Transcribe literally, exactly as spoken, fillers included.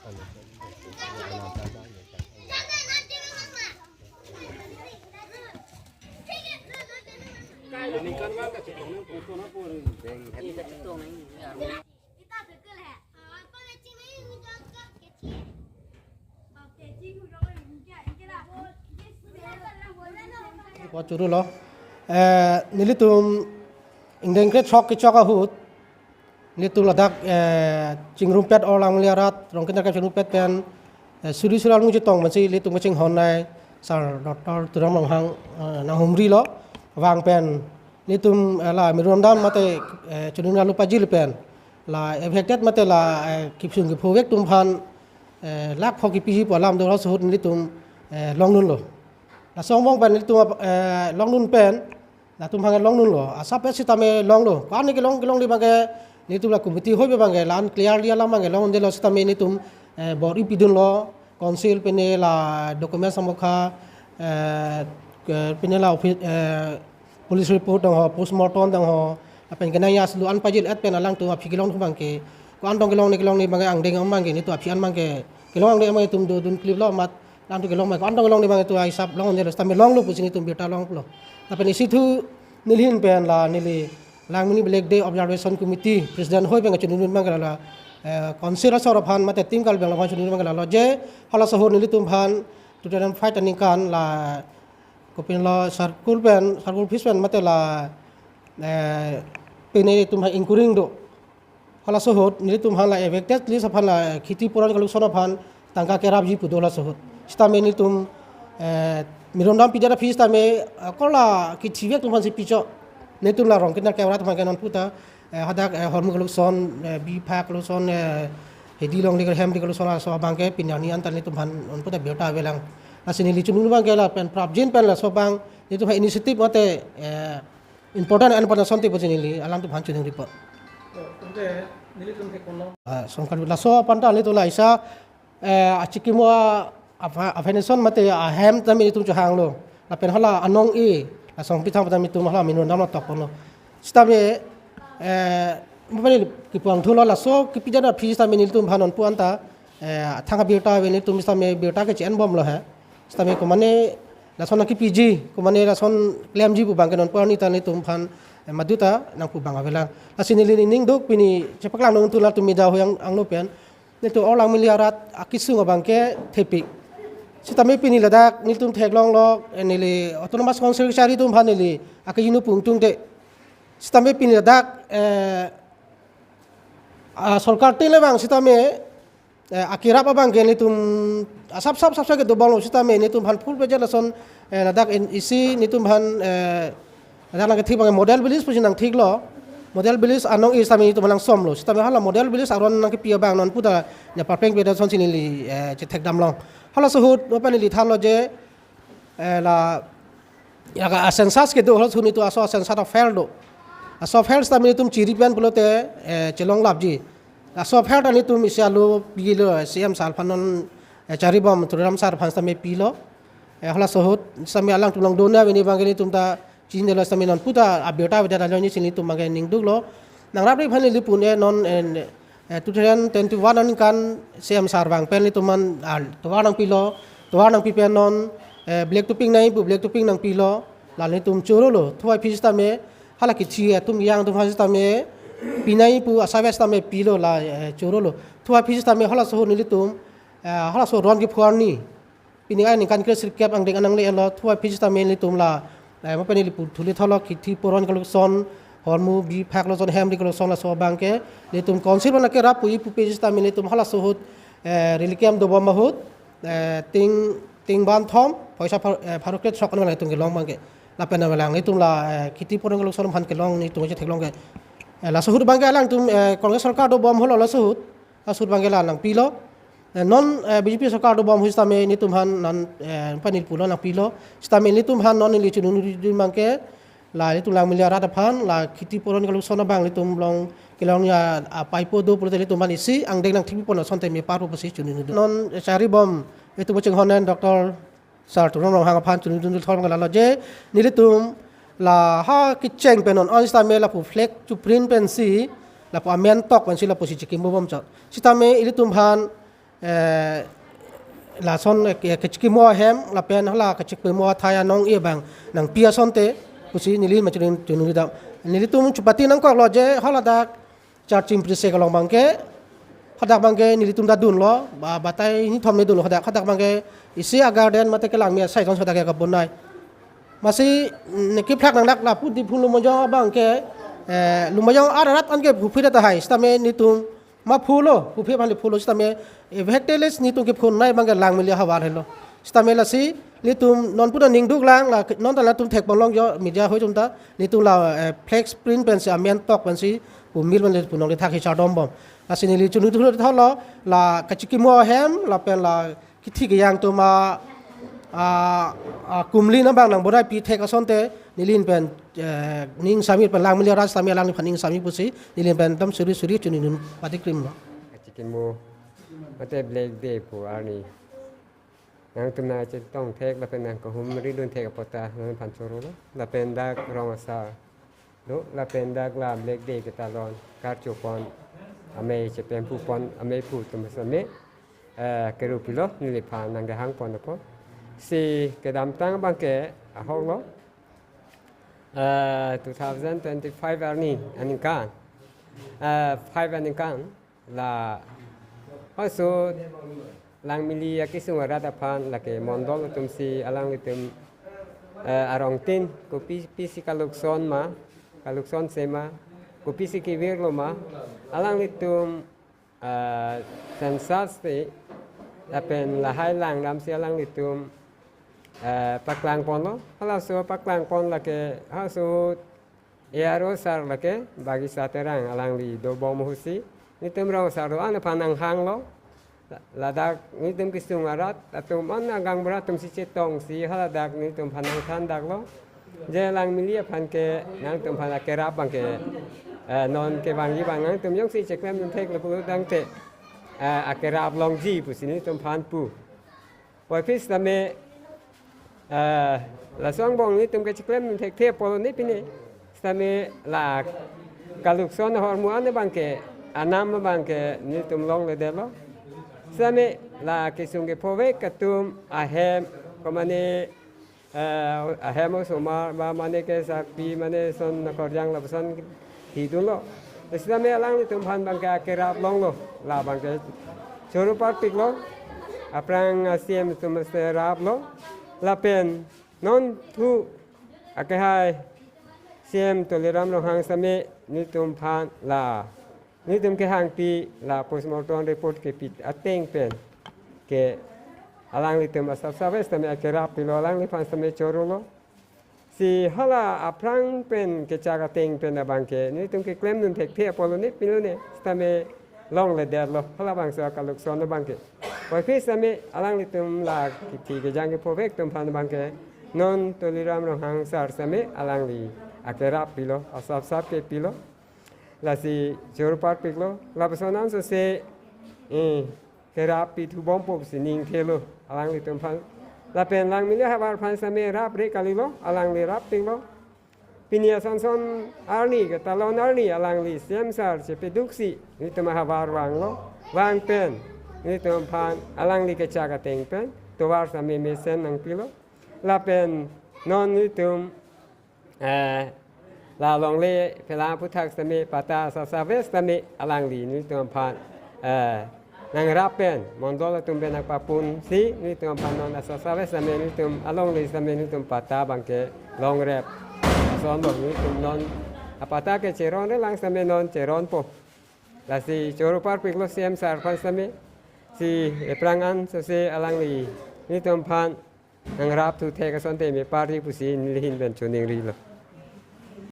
Ko churu lo. Eh, nelitum ingdeng kre chok kechok ahut nelitum ladak, eh, chingrumpet Orlangmili arat, Rongkiner kep chingrumpet pen, eh, suri suri along chetong mansi nelitum kachinghon nai Sir Doctor Tuliram Ronghang, eh, nanghumri lo. Vang pen nelitum, eh, la Mirondam mate, eh, Chuningrum Pajil pen la affected mate la, eh, kipsung kiphovek atum aphan, eh, lakh pho kipiji pu alam do, laso ahut nelitum, eh, longdun lo. Laso angbong pen nelitum, eh, longdun pen, latum aphan longdun lo. Asap sitame longlo. Ko-an kelong kelong abangke nelitum la committee hoi abangke la-an clearly alam abangke longdun lo sitame nelitum, eh, bor-i pidun lo. Council pine la document samokha, eh, ke-, pine la office, eh, police report dang ho, postmortem dang ho, lapen kenai aslu an pajil et pen alangtum aphi kelong abangke, ko-an tong kelong ne kelong ne abangke angdeng abangke nelitum aphi an abangke kelong angdeng abangke nelitum dodun klip lo amat alangtum kelong abangke ko-an tong kelong ne abangke nelitum ahisap longdun lo sitame longlo pusi nelitum birta longlo. Lapen isi thu nelihin pen la neli Langmili Black Day Observation Committee President hoi abangke chuningdun abangke la, eh, Council asor aphan mate Team Karbi Anglong aphan chuningdun abangke la lo je halaso ahut nelitum aphan two thousand five aningkan la kopin lo circle pen, circle office pen mate la, eh, pine nelitum aphan ingkuring do. Halaso ahut nelitum aphan la affected list aphan la khiti puron collection aphan tangka kerapji pu do halaso ahut. Sitame nelitum, eh, Mirondam pidet aphi sitame, eh, kola kithivek atum aphansi pichot. Nelitum la Rongkiner kep arat aphan ke non puta, eh, hadak, eh, hormu collection, eh, biphak collection, eh, hedi longle hem di collection laso abangke pine arni anta nelitum aphan non puta birta avelang. Lasi neli chuningdun abangke lapen prapjin pen laso abang nelitum aphan initiative mate, eh, important and important asonte pusi neli alangtum aphan chuningri apot. To, tungte nelitum ke kono? Ah, songkar laso aphan ta nelitum la isa, eh, achikimo a, a, a foundation mate ahem tame nelitum chohanglo. Lapen hala anong e, lason pithang tame nelitum hala Mirondam la tokponlo. Sitame, eh, mane kipu angthu lo laso kipidet aphi sitame nelitum aphan non pu anta, eh, thang abirta ave nelitum sitame birta ke che-enbomlo he. Sitame komane lason nangkipiji, komane lason klemji pu abangke non pu arni ta nelitum aphan, eh, maduta nangpu abang avelang. Lasi neli ning duk pini chepaklangdun thu latum media ahoi ang, angno pen. Nelitum Orlangmili arat akesung abangke thepik. Sitame pini ladak nelitum theklonglo, eh, neli Autonomous Council kachari atum aphan neli ake-ino pungtung te. Sitame pini ladak, eh, ah, sorkar tin le bang sitame, eh, akerap abangke nelitum asap sap sap sap kedo abanglo sitame nelitum aphan full budget lason, eh, ladak in isi nelitum aphan, eh, ladak nangkethik abangke model village pusi nangthiklo. Model village anong e sitame nelitum aphan nangsomlo. Sitame hala model village aron nangkepi abang non puta ne parpeng peda lasonsi neli, eh, chethekdamlong. Halaso ahut, opa neli thanlo je, eh, la, ya ka a-census kedo halaso ahut nelitum aso a-census ta fail do. Aso fail sitame nelitum chiri pen pulote, eh, chelonglapji. Aso fail ta nelitum isi alo pilo, C M sir aphan non, eh, charibom Tuliram sir aphan sitame pilo. Eh, halaso ahut sitame alangtum longdun ave ni abangke nelitum ta chinine lo sitame non puta abirta avedet alo ni si nelitum abangke ning duklo. Nangrapri aphan neli pune non, eh, eh, two thousand twenty-one aningkan C M sir vang pen nelitum aphan, ah, tovar nangpilo, tovar nangpi pen non, eh, black topping nai pu black topping nangpilo, la nelitum chorolo, thua aphi sitame, hala kithi atum yang atum aphan sitame, pinai pu asap sitame pilo la, eh, chorolo, thua aphi sitame halaso ahut nelitum, eh, halaso ron kepho arni. Pini aningkan kre sirkep angdeng anang le lo thua aphi sitame nelitum la, eh, mane neli pu thule tholo kithi puron collection, hormu biphak collection hem di collection laso abangke nelitum council aphan akerap pu-i pupe sitame nelitum halaso ahut, eh, reliquem dobom ahut, eh, ting, ting ban thom, poisa phar-, eh, pharo kre chok anang nelitum kelong abangke. Lapen avelang nelitum la, eh, kithi puron collection aphan kelong nelitum chetheklong ke. Eh, laso ahut abangke alangtum, eh, Congress sorkar dobom holo laso ahut. Laso ahut abangke la nangpilo. Eh, non, eh, B J P sorkar dobom ahut sitame nelitum aphan non, eh, panil pulo nangpilo. Sitame nelitum aphan non neli chuningdun abangke la nelitum Langmili arat aphan la kithi puron collection abang nelitum along kelong ya, ah, paipo do pulote nelitum aphan isi angdeng nangthipon asonte me parpo pusi chuningdun. Non, eh, charibom nelitum kachinghon an Doctor Sir Tuliram Ronghang aphan chuningdun thor abangke lalo je nelitum la ha kecheng pen non, on sitame lapu flag chuprint pensi, lapu amen tok pensi lapusi chekimbo bomchot. Sitame ilitum aphan, eh, lason, eh, ke-, kachikimo ahem lapen hala kachikimo athai anong-e abang nangpi asonte pusi neli machinin chunuri dam. Nelitum chupati nangkoklo je haladak Charching Prinsep along abangke, hadak abangke nelitum ta dunlo, ba-, batai ni thom ni dunlo hadak, hadak abangke isi a-garden mate kelangme asai ason hadak ke kabonai. Masi, mm, ne kephlak nangdak lapu Diphu Lumbajong abangke, eh, Lumbajong arat anke phuphi tahai, sitame nelitum ma phulo, phuphi aphan le phulo, sitame evangelist nelitum kephunai abangke Langmili ahavar helo. Sitame lasi nelitum non puta ningduk lang la, non ta latum thekponlong jo media hoi atum ta, nelitum la, eh, flex print pensi amen tok pensi pumil pen le punong le thak hi chardom bom. Lasi neli chunuri thulo la kachikimo ahem lapen la kithi kejang atum a, a, a, kumli nabang nangbonai pi thek asonte neli pen, eh, ning sami pen Langmili arat sami alangliphan ning sami pusi neli pen dam suri suri chunuri dun pati krim lo. Kachikimo mate Black Day pu arni nangtum nangchetong thek lapen nangkahumri dun thek apot ta nangphan chorolo. Lapen dak rong asar do, lapen dak la Black Day ketalon karchopon, amei chepempupon, amei phu atum sitame, eh, kerup pilo, neliphan nangkehangpon apot. Si kedamtang abangke ahok lo, eh, two thousand twenty-five arni aningkan, eh, five aningkan, la also Langmili akesung arat aphan lake mondol atumsi alanglitum, eh, arongtin kopi pisi kalukson ma, kalukson se ma, kopisi kevirlo ma, alanglitum, eh, census te lapen lahai langdamsi alanglitum, eh, paklangponlo. Halaso paklangpon lake halaso A R O sir lake Bagisa Terang alangli dobom ahutsi nelitum rong asar do-an aphan nanghanglo. La-, ladak nelitum kesung arat atum an agang berat atumsi chetongsi haladak nelitum aphan nangthandaklo. Je Langmili aphan ke nangtum aphan akerap abangke, eh, non kevangji abang nangtum jongsi cheklem dun theklo pulo tangte, eh, akerap longji pusi nelitum aphan pu. Puvoiphit sitame, eh, laso angbong nelitum ke cheklem dun thekthe apotlo ne pine. Sitame la kalukson ahormu an abangke, anam abangke nelitum longledetlo. Sitame la kesung kephovek atum ahem, ko mane, eh, ahem osomar ba mane kesakpi mane son akorjang lapuson hidunlo. Sitame alanglitum aphan abangke akerap longlo, la abangke choro parpiklo, aphrang a-C M atum seraplo, lapen non thu akehai C M Tuliram Ronghang sitame nelitum aphan la nelitum kehangpi la postmortem report kepi ateng pen ke alanglitum asap save sitame akerap pilo, alangliphan sitame chorolo. Si hala aphrang pen kechak ateng pen abangke nelitum keklem dun thekthe apotlo ne pilo ne sitame longledetlo hala bangso akalukson abangke. Puvoiphit sitame alanglitum la kithi kejang kephovek atum aphan abangke non Tuliram Ronghang sir sitame alangli akerap pilo, asap sap ke pilo. Lasi choro parpiklo, lapuson ansose, eh, kerap pithubompo pusi ning thelo alanglitum aphan. Lapen Langmili ahavar aphan sitame rapre kalilo, alangli rappiklo. Pini ason son arni, ketalon arni alangli C M sir chepeduksi nelitum ahavar vanglo, vang pen nelitum aphan alangli kechak ateng pen tovar sitame mesen nangpilo. Lapen non nelitum, eh, la longle phelang aphuthak sitame patta asap save sitame alangli nelitum aphan, eh, nangrap pen mondol atum pen nangpapunsi nelitum aphan non asap save sitame nelitum alongle sitame nelitum patta abangke longrep. Asonlo nelitum non apatta ke cheronre lang sitame non cheronpo. Lasi choro parpiklo C M sir aphan sitame, si aphrang ansose alangli nelitum aphan nangrap thu thek asonte me pardi pusi neli ahin pen choningrilo.